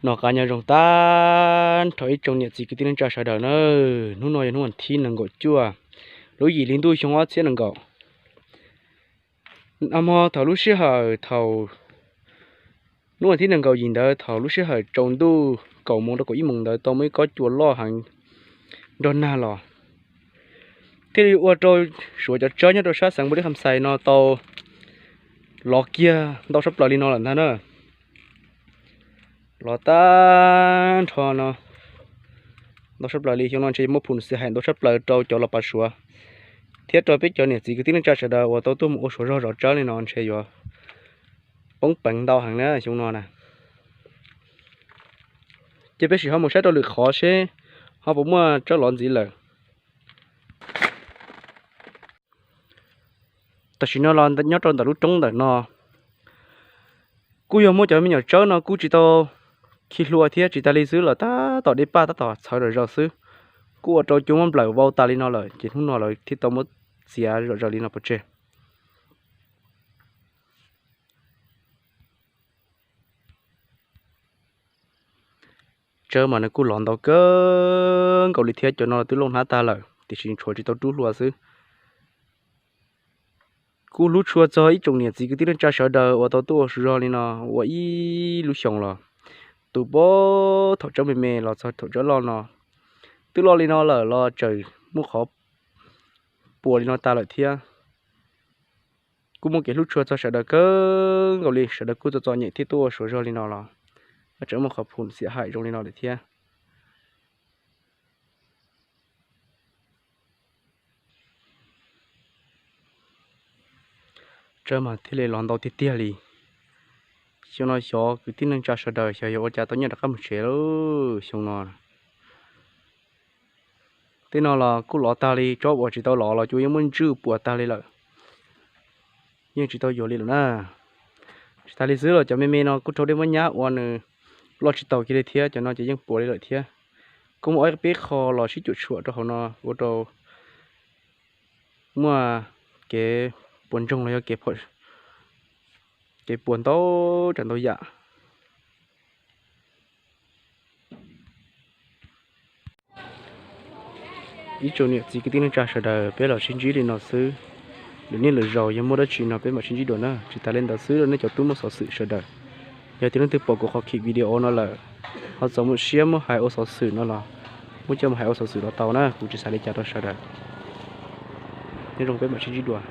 Noj qab nyob zoo tag nrho ib tsoom niam txiv kwv tij neej tsa sawv daws na. Hnub no yog hnub vas thib nees nkaum cuaj lub yim hli ntuj xyoo ob txhiab nees nkaum. Nag hmo thaum lub sij hawm thaum hnub vas thib nees nkaum yim ntawd thaum lub sij hawm tsaus ntuj kaum moos rau kaum ib moos ntawd tau muaj ib kob cua loj heev nrog nag los, thiaj li ua rau Suav cov tsawb nyob rau sab xeev Npaus Lis Kham Xais no tau lov kiag ntau sab plaws li no lawm ntag na. Lov tag nrho no ntau sab plaws li. Xyoo no ntshe yuav muaj phum xiam haim ntau sab plaws rau cov los pav Suav thiab rau peb cov niam txiv kwv tij neej tsa sawv daws uas tau tuaj mus ua Suav zog zov tsawb li no ntshe yuav poob peev ntau heev na xyoo no na. Ces peb sim ho mus saib rau lwm qhov seb ho puas muaj tsawb lov ntxiv lawm. Tam sim no los nyob rau ntawm lub roob ntawm no kuj yog muaj cov me nyuam tsawb no kuj tsis tau khi hlua thiab tsis tas li xwb los tab tom dej paj tab tom txhawv zom zaws xwb, kuj ua rau cua muab nplawm vau tas li no lawm ces hnub no lawv thiaj tau muab txiav zom zaws li no pov tseg. Tsawb mas nws kuj lov ntau kawg nkaus li thiab cov no twb looj hnab tag lawm tiam sis tshuav tsis tau rub hlua xwb. Kuj hlub tshua txog ib tsoom niam txiv kwv tij neej tsa sawv daws uas tau tuaj ua Suav zog li no ua ib lub xyoos los, tus puag thaum tsawb me me los txog thaum tsawb loj no, twb loj li no lawm los tseem muaj qhov puas li no tas lawm thiab. Kuj muaj kev hlub tshua txog sawv daws kawg nkaus li, sawv daws kuj txom txom nyem thiab tuaj ua Suav zog li no los tseem muaj qhov phum xiam haim zoo li no lawm thiab. Tsawb mas thiaj li lov ntau tiag tiag li. Xyoo no xyov kwv tij neej tsa sawv daws xyov yuav ua cas tau nyiaj rov qab mus tsev lawm xyoo no. Tej no los kuj lov tag li, tsob uas tsis tau lov los cua yeej muab ntswj puas tag li lawm, yeej tsis tau yuav li lawm na. Tsis tas li xwb los cov me me no kuj raug dej muab nyab ua nws loj tsis taus kiag li thiab, cov no ces yeej puas li lawm thiab. Kuj muaj ob peb qho los sib cuam tshuam rau hauv no ua rau muaj kev puas ntsoog los yog kev puas ntau tsav ntau yam. Ib tsoom niam txiv kwv tij neej tsa sawv daws, peb los sib ntsib li no xwb. Lwm niaj lwm zaus yog muaj dab tsi no peb mam sib ntsib dua na. Tsis tas li ntawd xwb, nej cov tub muaj xov xwm sawv daws, yog tias leej twg pom kuv qhov video no lawm, ho txaus muaj siab muab hais ua xov xwm no los muab coj mus hais ua xov xwm los tau na, kuv tsis xav li cas rau sawv daws. Nyob zoo, peb mam sib ntsib dua.